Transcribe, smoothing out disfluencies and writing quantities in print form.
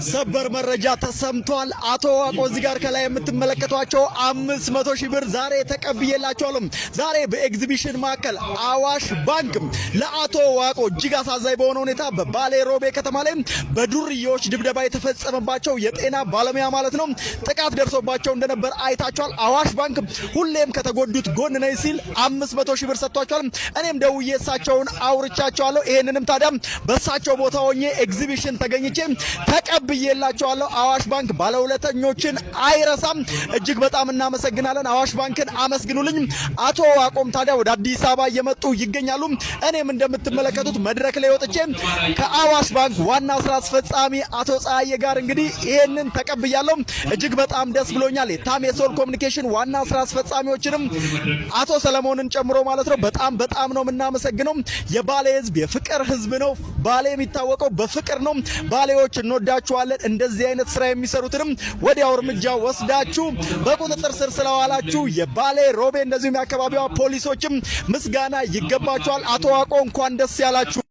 ሰበር መረጃ ተሰምቷል። አቶ ዋቆ እዚህ ጋር ከላይ የምትመለከቷቸው 500,000 ብር ዛሬ ተቀብዬላቸዋለሁ። ዛሬ በኤግዚቢሽን ማዕከል አዋሽ ባንክ ለአቶ ዋቆ እጅግ አሳዛኝ በሆነ ሁኔታ በባሌ ሮቤ ከተማ ላይ በዱርዬዎች ድብደባ የተፈጸመባቸው የጤና ባለሙያ ማለት ነው ጥቃት ደርሶባቸው እንደነበር አይታቸዋል። አዋሽ ባንክ ሁሌም ከተጎዱት ጎን ነኝ ሲል 500,000 ብር ሰጥቷቸዋል። እኔም ደውዬ እሳቸውን አውርቻቸዋለሁ። ይሄንንም ታዲያ በእሳቸው ቦታ ሆኜ ኤግዚቢሽን ተገኝቼ ተቀብዬላቸዋለሁ። አዋሽ ባንክ ባለውለተኞችን አይረሳም። እጅግ በጣም እናመሰግናለን። አዋሽ ባንክን አመስግኑልኝ። አቶ ዋቆም ታዲያ ወደ አዲስ አበባ እየመጡ ይገኛሉ። እኔም እንደምትመለከቱት መድረክ ላይ ወጥቼ ከአዋሽ ባንክ ዋና ስራ አስፈጻሚ አቶ ፀሐዬ ጋር እንግዲህ ይሄንን ተቀብያለሁ። እጅግ በጣም ደስ ብሎኛል። የታሜሶል ኮሚኒኬሽን ዋና ስራ አስፈጻሚዎችንም አቶ ሰለሞንን ጨምሮ ማለት ነው በጣም በጣም ነው የምናመሰግነው። የባሌ ህዝብ የፍቅር ህዝብ ነው። ባሌ የሚታወቀው በፍቅር ነው። ባሌዎች እንወዳችኋለን። እንደዚህ አይነት ስራ የሚሰሩትንም ወዲያው እርምጃ ወስዳችሁ በቁጥጥር ስር ስለዋላችሁ የባሌ ሮቤ እንደዚሁም የአካባቢዋ ፖሊሶችም ምስጋና ይገባችኋል። አቶ ዋቆ እንኳን ደስ ያላችሁ።